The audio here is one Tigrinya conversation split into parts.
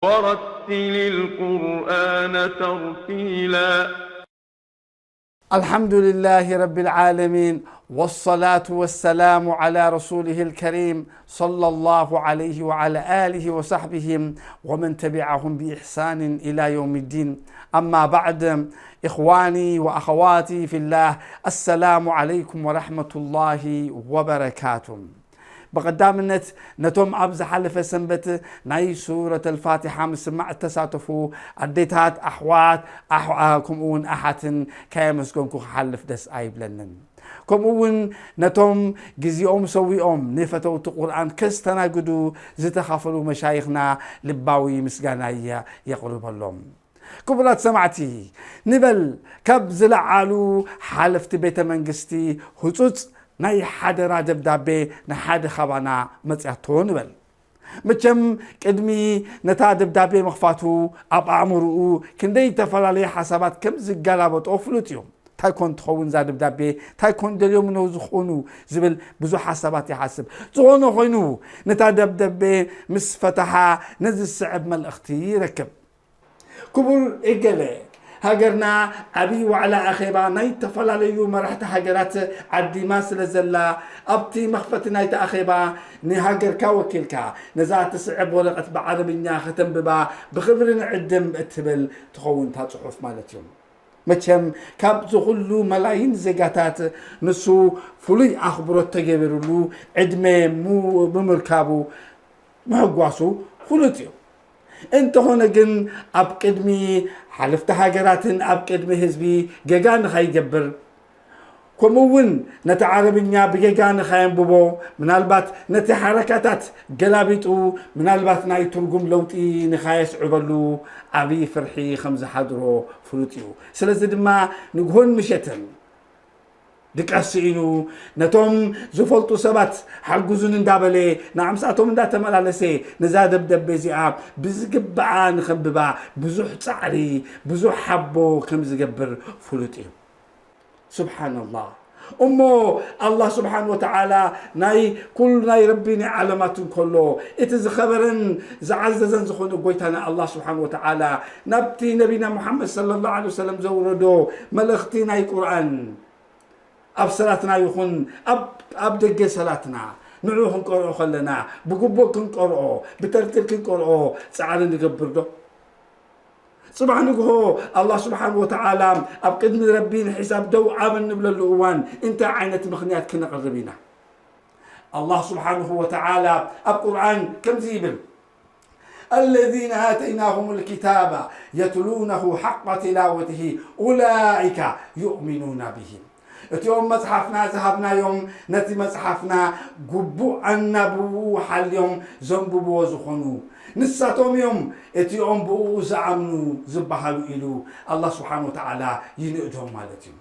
ورتل القرآن ترتيلا. الحمد لله رب العالمين، والصلاة والسلام على رسوله الكريم، صلى الله عليه وعلى آله وصحبه ومن تبعهم بإحسان إلى يوم الدين. أما بعد، إخواني وأخواتي في الله، السلام عليكم ورحمة الله وبركاته. ብቐዳምነት ነቶም ኣብ ዝሓለፈ ሰንበት ናይ ሱረት ኣልፋቲሓ ምስማዕ እተሳተፉ ኣዴታት፣ ኣሕዋት፣ ኣሕ-፣ ኣ-፣ ከምኡ እውን ኣሓትን ከየመስገንኩ ክሓልፍ ደስ ኣይብለንን። ከምኡ እውን ነቶም ግዜኦም ሰዊኦም ንፈተውቲ ቁርኣን ከስተናግዱ ዝተኻፈሉ መሻይኽና ልባዊ ምስጋናይ የቕርበሎም። ክቡራት ሰማዕቲ፣ ንበል ካብ ዝለዓሉ ሓለፍቲ ቤተ መንግስቲ ህጹጽ ናይ ሓደራ ደብዳቤ ንሓደ ካባና መጽያቶ ንበል። መቸም ቅድሚ ነታ ደብዳቤ ምኽፋቱ ኣብ ኣእምሮኡ ክንደይ ዝተፈላለዩ ሓሳባት ከም ዝገላበጦ ፍሉጥ እዩ። እንታይ ኮን ትኸውን እዛ ደብዳቤ? እንታይ ኮን ደልዮም ነው ዝኾኑ? ዝብል ብዙሕ ሓሳባት ይሓስብ። ዝኾነ ኮይኑ ነታ ደብዳቤ ምስ ፈተሓ ነዚ ዝስዕብ መልእኽቲ ይረክብ። ክቡር እገለ፣ ሃገርና ዓብዪ ዋዕላ ኣኼባ ናይ ዝተፈላለዩ መራሕቲ ሃገራት ዓዲማ ስለ ዘላ፣ ኣብቲ መኽፈቲ ናይቲ ኣኼባ ንሃገርካ ወኪልካ ነዛ ትስዕብ ወረቐት ብዓረብኛ ከተንብባ ብኽብሪ ንዕድም እትብል ትኸውን እታ ጽሑፍ ማለት እዩ። መቸም ካብዚ ኩሉ መላይን ዜጋታት ንሱ ፍሉይ ኣኽብሮት ተገቢሩሉ ዕድመ ሙ-፣ ብምርካቡ ምሕጓሱ ፍሉጥ እዩ። እንተኾነ ግን ኣብ ቅድሚ ሓለፍቲ ሃገራትን ኣብ ቅድሚ ህዝቢ ጌጋ ንኸይገብር፣ ከምኡ እውን ነቲ ዓረብኛ ብጌጋ ንኸየንብቦ፣ ምናልባት ነቲ ሓረካታት ገላቢጡ፣ ምናልባት ናይ ትርጉም ለውጢ ንኸየስዕበሉ ዓብዪ ፍርሒ ከም ዝሓድሮ ፍሉጥ እዩ። ስለዚ ድማ ንግሆን ምሸትን ድቃስ ስኢኑ፣ ነቶም ዝፈልጡ ሰባት ሓግዙኒ እንዳበለ፣ ንኣምሳቶም እንዳተመላለሰ፣ ነዛ ደብዳቤ እዚኣ ብዝግባኣ ንኸንብባ ብዙሕ ጻዕሪ፣ ብዙሕ ሓቦ ከም ዝገብር ፍሉጥ እዩ። ሱብሓነላህ። እሞ ኣላህ ስብሓን ወተዓላ ናይ ኩሉ ናይ ረቢ ናይ ዓለማት እንከሎ፣ እቲ ዝኸበረን ዝዓዘዘን ዝኾነ ጎይታና ኣላህ ስብሓን ወተዓላ ናብቲ ነቢና ሙሓመድ ሰለላሁ ዐለይሂ ወሰለም ዘውረዶ መልእኽቲ ናይ ቁርኣን፣ ኣብ ሰላትና ይኹን ኣብ፣ ኣብ ደገ ሰላትና ንዑ ክንቀርኦ ከለና፣ ብግቡእ ክንቀርኦ፣ ብተርቲብ ክንቀርኦ ጻዕሪ ንገብር ዶ? ጽባሕ ንግሆ ኣላህ ስብሓን ወተዓላ ኣብ ቅድሚ ረቢ ንሒሳብ ደው ኣብ እንብለሉ እዋን እንታይ ዓይነት ምኽንያት ክነቕርብ ኢና? ኣላህ ስብሓንሁ ወተዓላ ኣብ ቁርኣን ከምዚ ይብል፣ الذين آتيناهم الكتاب يتلونه حق تلاوته أولئك يؤمنون به። እቲኦም መጽሓፍና ዝሃብናዮም ነቲ መጽሓፍና ግቡእ ኣናብብኡ ሓልዮም ዘንብብዎ ዝኾኑ፣ ንሳቶም እዮም እቲኦም ብእኡ ዝኣምኑ ዝበሃሉ ኢሉ ኣላህ ስብሓን ወተዓላ ይንእዶም ማለት እዩ።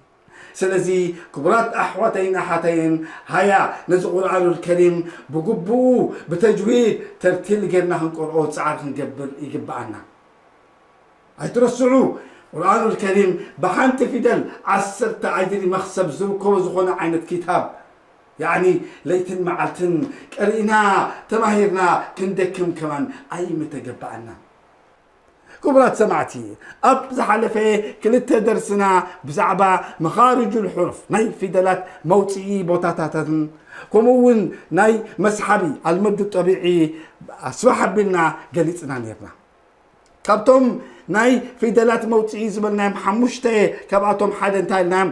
ስለዚ ክቡራት ኣሕዋተይን ኣሓተይን፣ ሃያ ነዚ ቁርኣኑል ከሪም ብግቡኡ ብተጅዊድ ተርቲል ጌርና ክንቀርኦ ጻዕሪ ክንገብር ይግብኣና። ኣይትረስዑ፣ ቁርኣኑል ከሪም ብሓንቲ ፊደል ዓሰርተ ኣጅሪ መኽሰብ ዝርከቦ ዝኾነ ዓይነት ኪታብ፣ ያዕኒ ለይትን መዓልትን ቀሪእና ተማሂርና ክንደክም ከማን ኣይምተገበኣና። ክቡራት ሰማዕቲ፣ ኣብ ዝሓለፈ ክልተ ደርስና ብዛዕባ መኻርጁል ሑሩፍ፣ ናይ ፊደላት መውፅኢ ቦታታትን ከምኡ እውን ናይ መስሓቢ ኣልመዱ ጠቢዒ ኣስፍሕ ኣቢልና ገሊፅና ነይርና። ካብቶም ናይ ፊደላት መውፅኢ ዝበልናዮም ሓሙሽተ፣ ካብኣቶም ሓደ እንታይ ኢልናዮም?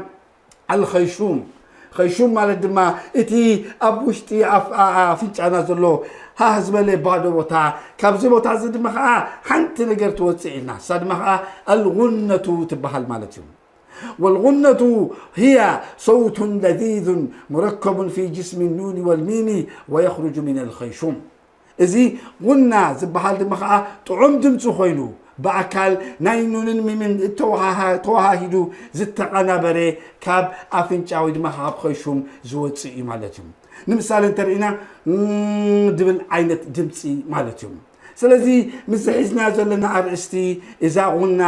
ኣልኸይሹም። ኸይሹም ማለት ድማ እቲ ኣብ ውሽጢ ኣፍ-፣ ኣ-፣ ኣፍንጫና ዘሎ ሃህ ዝበለ ባዶ ቦታ፣ ካብዚ ቦታ እዚ ድማ ኸዓ ሓንቲ ነገር ትወፅእ ኢልና፣ እሳ ድማ ኸዓ ኣልጉነቱ ትበሃል ማለት እዩ። والغنة هي صوت لذيذ مركب في جسم النون والميم ويخرج من الخيشوم. እዚ ጉና ዝበሃል ድማ ኸዓ ጥዑም ድምፂ ኮይኑ፣ ብኣካል ናይ ኑንን ሚምን እተወሃሃ-፣ ተወሃሂዱ ዝተቐናበረ፣ ካብ ኣፍንጫ ወይ ድማ ካብ ኸይሹም ዝወፅእ እዩ ማለት እዩ። ንምሳሌ እንተርኢና፣ እም፣ ድብል ዓይነት ድምፂ ማለት እዩ። ስለዚ፣ ምስ ሒዝናዮ ዘለና ኣርእስቲ፣ እዛ ጉና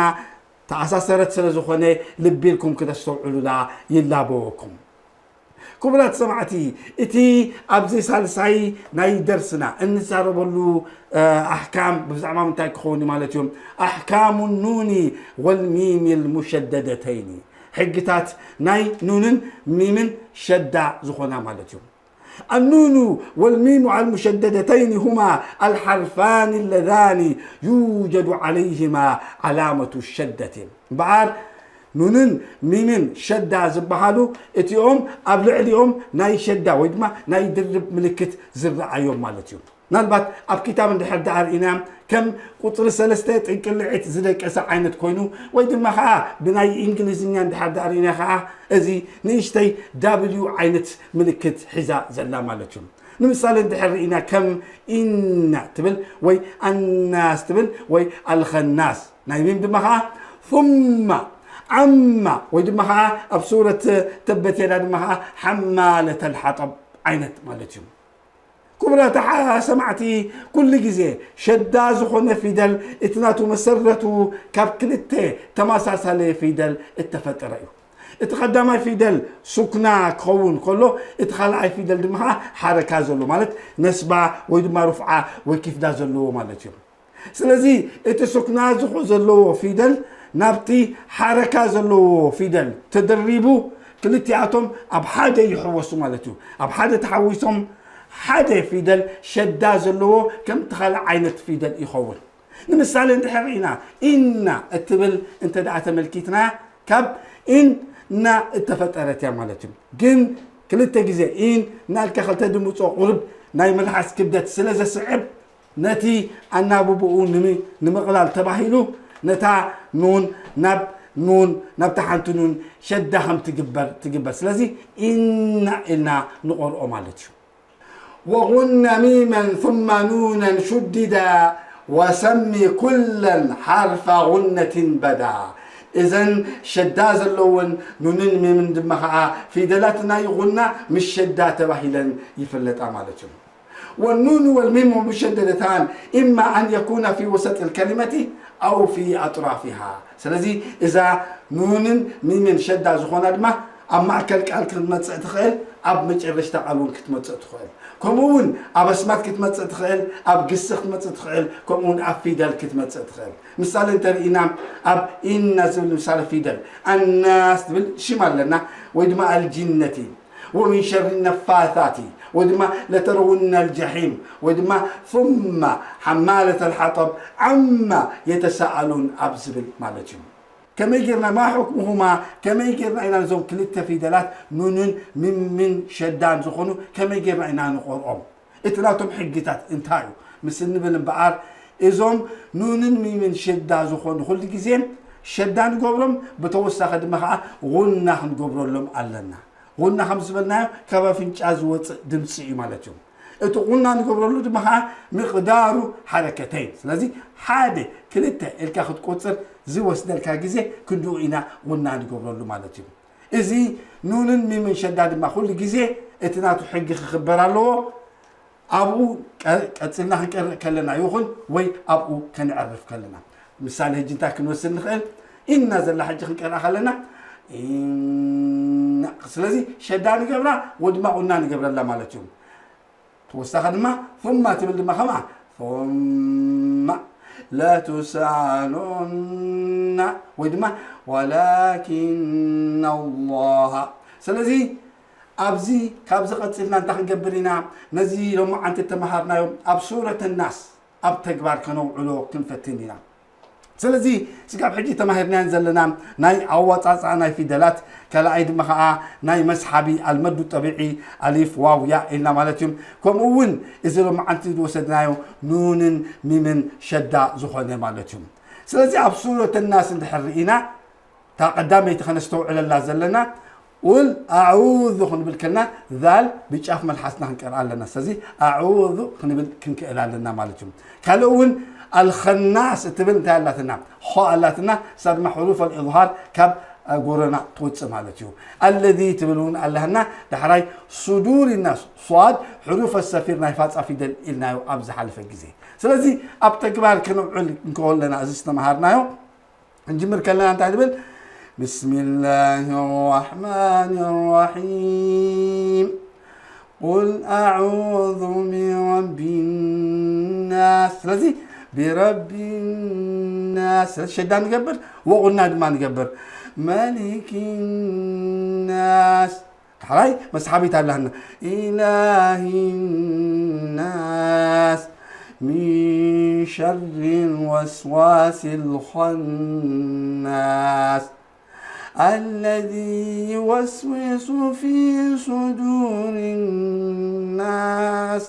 ተኣሳሰረት ስለ ዝኾነ፣ ልቢ ኢልኩም ክተስተውዕሉላ ይላበወኩም። ክቡራት ሰማዕቲ፣ እቲ ኣብዚ ሳልሳይ ናይ ደርስና እንዛረበሉ ኣሕካም ብዛዕባ ምንታይ ክኸውን እዩ ማለት እዩ? ኣሕካሙ ኑኒ ወልሚም ልሙሸደደተይኒ፣ ሕግታት ናይ ኑንን ሚምን ሸዳ ዝኾና ማለት እዩ። النون والميم المشددتين هما الحرفان اللذان يوجد عليهما علامة الشدة. እምበኣር ኑንን ሚምን ሸዳ ዝበሃሉ እቲኦም ኣብ ልዕሊኦም ናይ ሸዳ ወይ ድማ ናይ ድርብ ምልክት ዝረኣዮም ማለት እዩ። ምናልባት ኣብ ክታብ እንድሕር ደኣ ርኢና ከም ቁፅሪ ሰለስተ ጥንቅልዒት ዝደቀሰ ዓይነት ኮይኑ ወይ ድማ ከዓ ብናይ እንግሊዝኛ እንድሕር ደኣ ርኢና ከዓ እዚ ንእሽተይ ዳብልዩ ዓይነት ምልክት ሒዛ ዘላ ማለት እዩ። ንምሳሌ እንድሕር ርኢና ከም ኢና ትብል ወይ ኣናስ ትብል ወይ ኣልኸናስ ናይ ሚም ድማ ከዓ ثم ዓማ ወይ ድማ ከዓ ኣብ ሱረት ተበት የዳ ድማ ከዓ ሓማለተል ሓጠብ ዓይነት ማለት እዩ። ክቡራት ሰማዕቲ፣ ኩሉ ግዜ ሸዳ ዝኾነ ፊደል እቲ ናቱ መሰረቱ ካብ ክልተ ተመሳሳለ ፊደል እተፈጠረ እዩ። እቲ ቀዳማይ ፊደል ሱክና ክኸውን ከሎ እቲ ካልኣይ ፊደል ድማ ከዓ ሓረካ ዘሎ ማለት ነስባ ወይ ድማ ሩፍዓ ወይ ኪፍዳ ዘለዎ ማለት እዩ። ስለዚ እቲ ሱክና ዝኹ ዘለዎ ፊደል ናብቲ ሓረካ ዘለዎ ፊደል ተደሪቡ ክልቲኣቶም ኣብ ሓደ ይሕወሱ ማለት እዩ። ኣብ ሓደ ተሓዊሶም ሓደ ፊደል ሸዳ ዘለዎ ከምቲ ካልእ ዓይነት ፊደል ይኸውን። ንምሳሌ እንድሕር ኢና ኢና እትብል እንተ ደኣ ተመልኪትና ካብ ኢና እተፈጠረት እያ ማለት እዩ። ግን ክልተ ግዜ ኢና ኢልካ ክልተ ድምፆ ቁርብ ናይ መልሓስ ክብደት ስለ ዘስዕብ ነቲ ኣናብብኡ ንምቕላል ተባሂሉ ነታ ኑን ናብ ኑን ናብታ ሓንቲ ኑን ሸዳ ከም ትግበር ትግበር። ስለዚ ኢና ኢልና ንቆርኦ ማለት እዩ። وغن ميما ثم نونا شددا وسم كلا حرف غنة بدا. እዘን ሸዳ ዘለውን ኑንን ሚምን ድማ ከዓ ፊደላት ናይ ጉና ምስ ሸዳ ተባሂለን ይፍለጣ ማለት እዩ። والنون والميم المشددتان إما أن يكون في وسط الكلمة أو في أطرافها. ስለዚ እዛ ኑንን ሚምን ሸዳ ዝኾና ድማ ኣብ ማእከል ቃል ክትመጽእ ትኽእል፣ ኣብ መጨረሽታ ቃል እውን ክትመጽእ ትኽእል። ከምኡ እውን ኣብ ኣስማት ክትመጽእ ትኽእል፣ ኣብ ግሲ ክትመጽእ ትኽእል፣ ከምኡ እውን ኣብ ፊደል ክትመጽእ ትኽእል። ምሳሌ እንተርኢና ኣብ ኢና ዝብል ምሳሌ ፊደል ኣናስ ትብል ሽም ኣለና ወይ ድማ ኣልጅነቲ ومن شر النفاثات ወይ ድማ ለተረውነ الجحيم ወይ ድማ ثم حمالة الحطب عما يتساءلون ኣብ ዝብል ማለት እዩ። ከመይ ጌርና ማ ሕክሙሁማ ከመይ ጌርና ኢና ነዞም ክልተ ፊደላት ኑንን ሚምን ሸዳን ዝኾኑ ከመይ ጌርና ኢና ንቆርኦም? እቲ ናቶም ሕግታት እንታይ እዩ ምስ እንብል እምበኣር እዞም ኑንን ሚምን ሸዳ ዝኾኑ ኩሉ ግዜ ሸዳ ንገብሮም ብተወሳኺ ድማ ከዓ ጉና ክንገብረሎም ኣለና። ጉና ከም ዝበልናዮ ካብ ኣፍንጫ ዝወፅእ ድምፂ እዩ ማለት እዩ። እቲ ጉና ንገብረሉ ድማ ከዓ ምቕዳሩ ሓረከተይን ስለዚ ሓደ ክልተ ኢልካ ክትቆፅር ዝወስደልካ ግዜ ክንድኡ ኢና ጉና ንገብረሉ ማለት እዩ። እዚ ኑንን ሚምን ሸዳ ድማ ኩሉ ግዜ እቲ ናቱ ሕጊ ክኽበር ኣለዎ። ኣብኡ ቀ- ቀፂልና ክንቀርእ ከለና ይኹን ወይ ኣብኡ ከነዕርፍ ከለና ምሳሌ ህጂ እንታይ ክንወስድ ንኽእል ኢና ዘላ ሕጂ ክንቀርኣ ከለና ኢና ስለዚ ሸዳ ንገብራ ወድማ ቁና ንገብረላ ማለት እዩ። ተወሳኺ ድማ ثم ትብል ድማ ከማ ثم لتسألن ወይ ድማ ولكن الله ስለዚ ኣብዚ ካብዚ ቀፂልና እንታይ ክንገብር ኢና? ነዚ ሎማዓንቲ እተመሃርናዮ ኣብ ሱረት ናስ ኣብ ተግባር ከነውዕሎ ክንፈትን ኢና። ስለዚ ስጋብ ሕጂ ተማሂርናዮን ዘለና ናይ ኣዋፃፅኣ ናይ ፊደላት ካልኣይ ድማ ከዓ ናይ መስሓቢ ኣልመዱ ጠቢዒ ኣሊፍ ዋው ያ ኢልና ማለት እዩ። ከምኡ እውን እዚ ሎማዓንቲ ዝወሰድናዮ ኑንን ሚምን ሸዳ ዝኾነ ማለት እዩ። ስለዚ ኣብ ሱረት ናስ እንድሕር ርኢና እታ ቀዳመይቲ ከነስተውዕለላ ዘለና ቁል ኣዑዙ ክንብል ከልና ዛል ብጫፍ መልሓስና ክንቀርኣ ኣለና። ስለዚ ኣዑዙ ክንብል ክንክእል ኣለና ማለት እዩ። ካልእ እውን ኣልኸናስ እትብል እንታይ ኣላትና? ኾ ኣላትና። እሳ ድማ ሕሩፍ ኣልኢዝሃር ካብ ጎረና ትወፅእ ማለት እዩ። ኣለዚ ትብል እውን ኣለህና። ዳሕራይ ሱዱር ኢልና ሷድ ሕሩፍ ኣሰፊር ናይ ፋፃ ፊደል ኢልናዮ ኣብ ዝሓለፈ ግዜ። ስለዚ ኣብ ተግባር ክንውዕል እንከለና እዚ ዝተምሃርናዮ ክንጅምር ከለና እንታይ ንብል? بسم الله الرحمن الرحيم. قل أعوذ برب الناس. ስለዚ برب الناس ስለዚ ሸዳ ንገብር፣ ወቑና ድማ ንገብር። ملك الناس። ካልኣይ መስሓቢት ኣለና። إله الناس من شر الوسواس الخناس الذي يوسوس في صدور الناس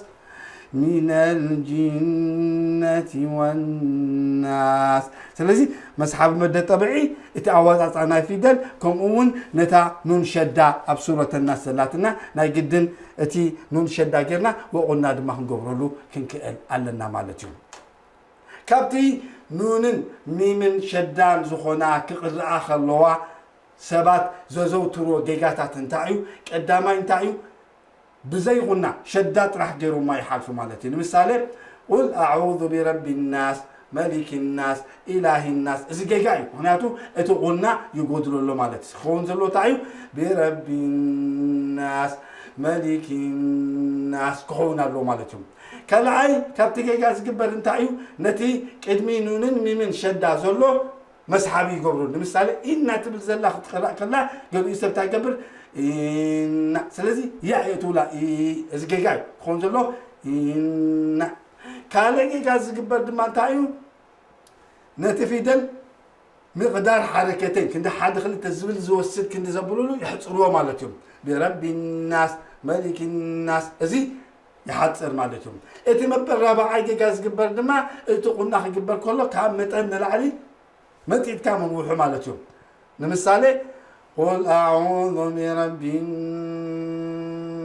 من الجنة والناس. ስለዚ መስሓቢ መደ ጠብዒ እቲ ኣወፃፃ ናይ ፊደል ከምኡ እውን ነታ ኑን ሸዳ ኣብ ሱረተ ናስ ዘላትና ናይ ግድን እቲ ኑን ሸዳ ጌርና ወቑና ድማ ክንገብረሉ ክንክእል ኣለና ማለት እዩ። ካብቲ ኑንን ሚምን ሸዳን ዝኾና ክቕርኣ ከለዋ ሰባት ዘዘውትርዎ ጌጋታት እንታይ እዩ? ቀዳማይ እንታይ እዩ? ብዘይ ቁና ሸዳ ጥራሕ ገይሮማ ይሓልፉ ማለት እዩ። ንምሳሌ ቁል ኣዑዙ ቢረቢ ናስ፣ መሊክ ናስ፣ ኢላሂ ናስ። እዚ ጌጋ እዩ። ምክንያቱ እቲ ቁና ይጎድሎ ኣሎ ማለት እዩ። ክኸውን ዘለዎ እንታይ እዩ? ቢረቢ ናስ፣ መሊክ ናስ ክኸውን ኣለዎ ማለት እዩ። ካልኣይ ካብቲ ጌጋ ዝግበር እንታይ እዩ? ነቲ ቅድሚ ኑንን ሚምን ሸዳ ዘሎ መስሓቢ ይገብሩ። ንምሳሌ ኢና ትብል ዘላ ክትቀራእ ከላ ገሊኡ ሰብ እንታይ ይገብር? ኢና። ስለዚ ያ እየ ትብላ። ኢ-፣ እዚ ጌጋ እዩ ክኸውን ዘሎ። ኢና። ካልእ ጌጋ ዝግበር ድማ እንታይ እዩ? ነቲ ፊደል ምቕዳር ሓረከተይ ክንዲ ሓደ ክልተ ዝብል ዝወስድ ክንዲ ዘብሉሉ የሕፅርዎ ማለት እዩ። ብረቢ ናስ፣ መሊክ ናስ፣ እዚ ይሓፅር ማለት እዩ። እቲ መበል ራብዓይ ጌጋ ዝግበር ድማ እቲ ቁና ክግበር ከሎ ካብ መጠን ንላዕሊ መጢጥካ ምንውሑ ማለት እዩ። ንምሳሌ ቁል ኣዑዙ ቢረቢ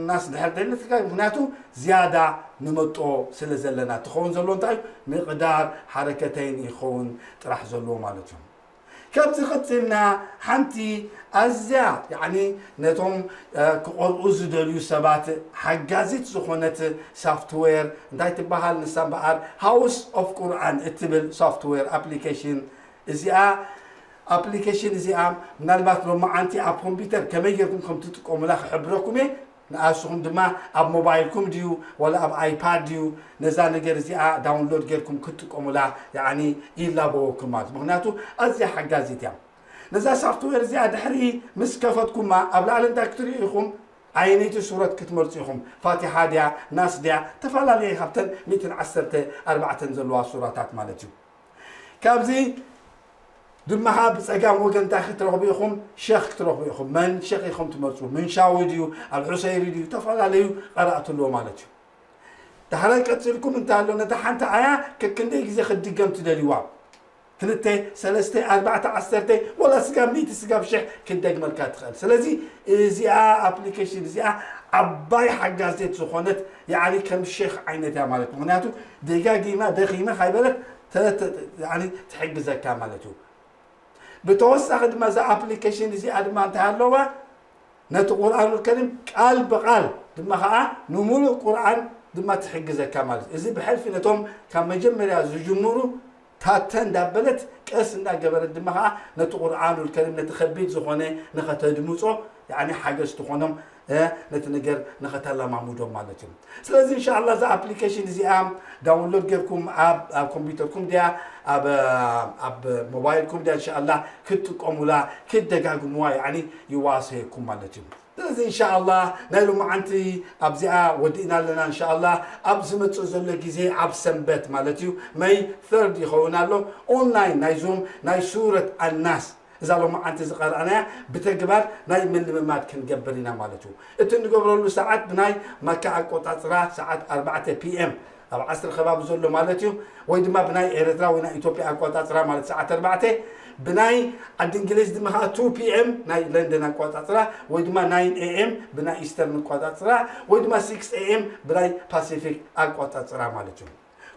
ናስ ድሕር ደለትካ፣ ምክንያቱ ዝያዳ ንመጦ ስለ ዘለና። ትኸውን ዘሎ እንታይ እዩ? ምቕዳር ሓረከተይን ይኸውን ጥራሕ ዘለዎ ማለት እዩ። ካብዚ ቀፂልና ሓንቲ ኣዝያ ያኒ ነቶም እ፣ ክቆርኡ ዝደልዩ ሰባት ሓጋዚት ዝኾነት ሶፍትዌር እንታይ ትበሃል? ንሳ እምበኣር ሃውስ ኦፍ ቁርኣን እትብል ሶፍትዌር ኣፕሊኬሽን እዚኣ ኣፕሊኬሽን እዚኣ ምናልባት ሎማዓንቲ ኣብ ኮምፒውተር ከመይ ጌርኩም ከም ትጥቀሙላ ክሕብረኩም እየ። ንኣስኹም ድማ ኣብ ሞባይልኩም ድዩ ዋላ ኣብ ኣይፓድ ድዩ ነዛ ነገር እዚኣ ዳውንሎድ ጌርኩም ክትጥቀሙላ ያኒ ይላበወኩም ማለት እዩ። ምክንያቱ ኣዝያ ሓጋዚት እያ። ነዛ ሶፍትዌር እዚኣ ድሕሪ ምስ ከፈትኩማ ኣብ ላዕሊ እንታይ ክትርእዩ ኢኹም? ኣየነይቲ ሱረት ክትመርጹ ኢኹም? ፋቲሓ ድያ? ናስ ድያ? ተፈላለየ ካብተን ሚእትን ዓሰርተ ኣርባዕተን ዘለዋ ሱራታት ማለት እዩ። ካብዚ ድማ ኸዓ ብጸጋም ወገን እንታይ ክትረኽቡ ኢኹም? ሸኽ ክትረኽቡ ኢኹም። መን ሸኽ ኢኹም ትመርጹ? ምንሻዊ ድዩ? ኣልሑሰይሪ ድዩ? ዝተፈላለዩ ቀራእቲ ኣለዎ ማለት እዩ። ዳሕራይ ቀጺልኩም እንታይ ኣሎ? ነታ ሓንቲ ኣያ ከክንደይ ግዜ ክትድገም ትደልይዋ? ክልተ፣ ሰለስተ፣ ኣርባዕተ፣ ዓሰርተ፣ ወላ ስጋብ ሚእቲ፣ ስጋብ ሽሕ ክትደግመልካ ትኽእል። ስለዚ እዚኣ ኣፕሊኬሽን እዚኣ ዓባይ ሓጋዜት ዝኾነት፣ ያዕኒ ከም ሼኽ ዓይነት እያ ማለት። ምኽንያቱ ደጋጊማ ደኺመ ካይበለት ተ-፣ ተ-፣ ያዕኒ ትሕግዘካ ማለት እዩ። ብተወሳኺ ድማ እዛ ኣፕሊኬሽን እዚኣ ድማ እንታይ ኣለዋ? ነቲ ቁርኣኑል ከሪም ቃል ብቃል ድማ ኸዓ ንምሉእ ቁርኣን ድማ ትሕግዘካ ማለት እዩ። እዚ ብሕልፊ ነቶም ካብ መጀመርያ ዝጅምሩ ታተ እንዳበለት ቀስ እንዳገበረት ድማ ኸዓ ነቲ ቁርኣኑል ከሪም ነቲ ከቢድ ዝኾነ ንኸተድምጾ ያዕኒ ሓገዝ ትኾኖም፣ እ፣ ነቲ ነገር ንኸተለማሙዶም ማለት እዩ። ስለዚ እንሻኣላ እዛ ኣፕሊኬሽን እዚኣ ዳውንሎድ ጌርኩም ኣብ፣ ኣብ ኮምፒውተርኩም ድያ ኣብ፣ ኣብ ሞባይልኩም ድያ እንሻኣላ ክትጥቀሙላ ክትደጋግሙዋ ያዕኒ ይዋሰየኩም ማለት እዩ። ስለዚ እንሻኣላ ናይ ሎማዓንቲ ኣብዚኣ ወዲእና ኣለና። እንሻኣላ ኣብ ዝመጽእ ዘሎ ግዜ ኣብ ሰንበት ማለት እዩ መይ ተርድ ይኸውን ኣሎ ኦንላይን ናይ ዙም ናይ ሱረት ኣናስ እዛ ሎማዓንቲ ዝቐረኣናያ ብተግባር ናይ ምልምማድ ክንገብር ኢና ማለት እዩ። እቲ እንገብረሉ ሰዓት ብናይ መካ ኣቆጻጽራ ሰዓት ኣርባዕተ ፒ ኤም ኣብ ዓስር ከባቢ ዘሎ ማለት እዩ። ወይ ድማ ብናይ ኤርትራ ወይ ናይ ኢትዮጵያ ኣቆጻጽራ ማለት ሰዓት ኣርባዕተ፣ ብናይ ዓዲ እንግሊዝ ድማ ከዓ ቱ ፒ ኤም ናይ ለንደን ኣቆጻጽራ ወይ ድማ ናይን ኤ ኤም ብናይ ኢስተርን ኣቆጻጽራ ወይ ድማ ሲክስ ኤ ኤም ብናይ ፓሲፊክ ኣቆጻጽራ ማለት እዩ።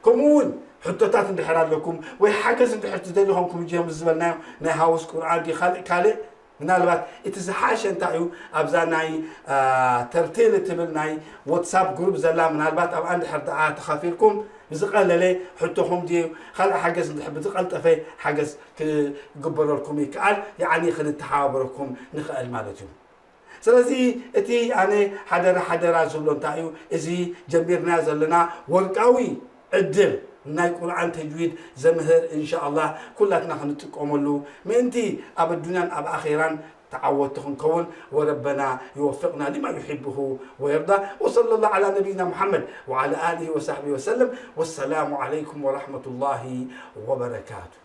ከምኡ እውን ሕቶታት እንድሕር ኣለኩም ወይ ሓገዝ እንድሕር ትደልዩ ከምኩም ጀምስ ዝበልናዮ ናይ ሃውስ ቁርኣን ድዩ ካልእ ካልእ ምናልባት እቲ ዝሓሸ እንታይ እዩ ኣብዛ ናይ አ፣ ተርቴል እትብል ናይ ዋትሳፕ ግሩፕ ዘላ ምናልባት ኣብኣ እንድሕር ደኣ ተኻፊልኩም ብዝቐለለ ሕቶኹም ድዩ ካልእ ሓገዝ እንድሕር ብዝቐልጠፈ ሓገዝ ክግበረልኩም ይከኣል፣ ያዕኒ ክንተሓባበረኩም ንኽእል ማለት እዩ። ስለዚ እቲ ኣነ ሓደራ ሓደራ ዝብሎ እንታይ እዩ፣ እዚ ጀሚርና ዘለና ወርቃዊ ዕድል ናይ ቁርኣን ተጅዊድ ዘምህር እንሻኣላህ ኩላትና ክንጥቀመሉ ምእንቲ ኣብ ኣዱንያን ኣብ ኣኼራን ተዓወቲ ክንከውን ወረበና ይወፍቕና ሊማ ዩሕብሁ ወየርዳ። ወሰለ ላሁ ዓላ ነቢይና ሙሓመድ ወዓላ ኣሊሂ ወሳሕቢሂ ወሰለም። ወሰላሙ ዓለይኩም ወራሕመቱላሂ ወበረካቱ።